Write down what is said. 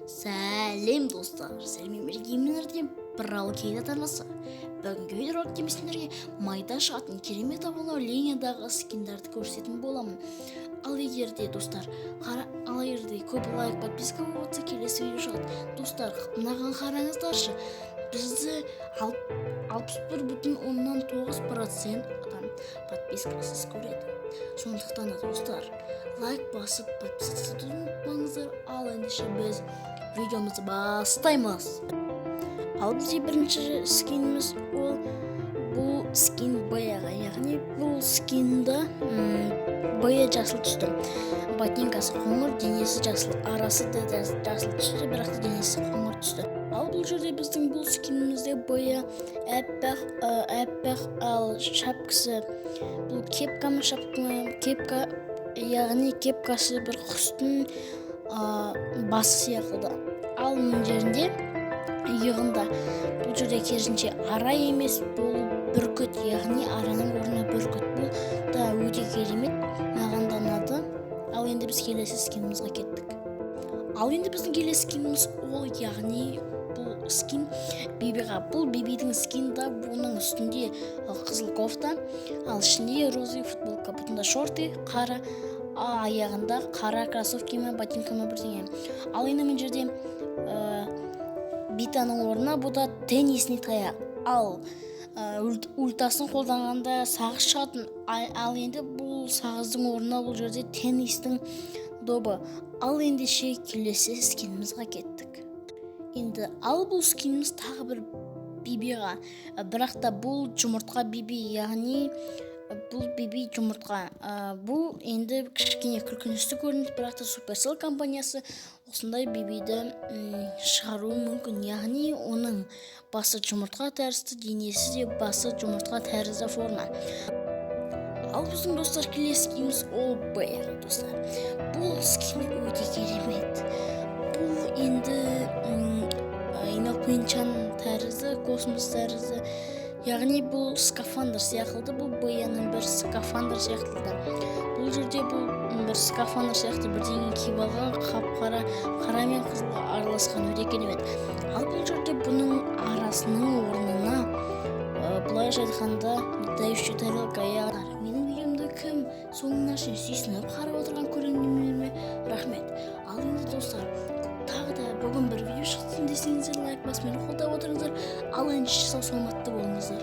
Сәлем, достар! Сіздермен бірге мен, Артем, Брал Кейзет арнасы. Бүгінгі видеороликте мен сендерге майда шығатын керемет обновлениядағы скиндарды көрсететін боламын. Ал егер де, достар, ал егер де көп лайк, подписка болып жатса, келесі видео шығады. Достар, мынаған қараңыздаршы. Бізді 61,9% адам подпискасыз көреді. Сондықтан да, достар, лайк басып, подписаться етуді ұмытпаңыздар. Ал ендеше біз видеомызды бастаймыз. Ал бізде бірінші скиніміз ол бұл скин Беяға, яғни бұл скинді Бея жасыл түсті. Ботинкасы қоңыр, денесі жасыл, арасы да жасыл түсті, бірақ та денесі қоңыр түсті. Ал бұл жерде біздің бұл скинімізде Бея әппақ, әппақ, ал шапкасы бұл кепка ма, шапка ма, кепка, яғни кепкасы бір құстың басы сияқты. Ал мына жерінде, иығында, бұл жерде керісінше ара емес, бұл бүркіт, яғни араның орнына бүркіт. Бұл да өте керемет, маған да ұнады. Ал енді біз келесі скинімізге кеттік. Ал енді біздің келесі скиніміз ол, яғни бұл скин Бибиға. Бұл Бибидің скинда бұның үстінде қызыл кофта, ал ішінде розовый футболка, бұтында шорты қара, аяғында қара кроссовки ма, ботинка ма, бірдеңе. Ал енді мына жерде битаның орнына бұда теннисный таяқ, ал ультасын қолданғанда сағыз шығатын. Ал енді бұл сағыздың орнына бұл жерде теннистің добы. Ал ендеше келесі скинімізге кеттік енді. Ал бұл скиніміз тағы бір Бибиға, бірақ та бұл жұмыртқа Биби, яғни бұл Биби жұмыртқа. Бұл енді кішкене күлкінішті көрінеді, бірақ та Supercell компаниясы осындай Бибиді шығаруы мүмкін, яғни оның басы жұмыртқа тәрізді, денесі де басы жұмыртқа тәрізді форма. Ал біздің, достар, келесі скиніміз ол Б. Достар, бұл скин өте керемет. Бұл енді инопланетян тәрізді, космос тәрізді, яғни бұл скафандр сияқты. Бұл Б-ның бір скафандр сияқты. Бұл жерде бұл бір скафандр сияқты бірдеңе киіп алған, қап қара, қара мен қызыл араласқан, өте керемет. Ал бұл жерде бұның арасының орнына былайша айтқанда, летающий тарелка. Яғни менің видеомды кім соңына шейін сүйсініп қарап отырған көрермендеріме рахмет. Ал енді, достар, тағы да бүгін бір видео шықсын десеңіздер, лайк басып, мені қолдап отырыңыздар. Ал ендеше сау саламатты болыңыздар.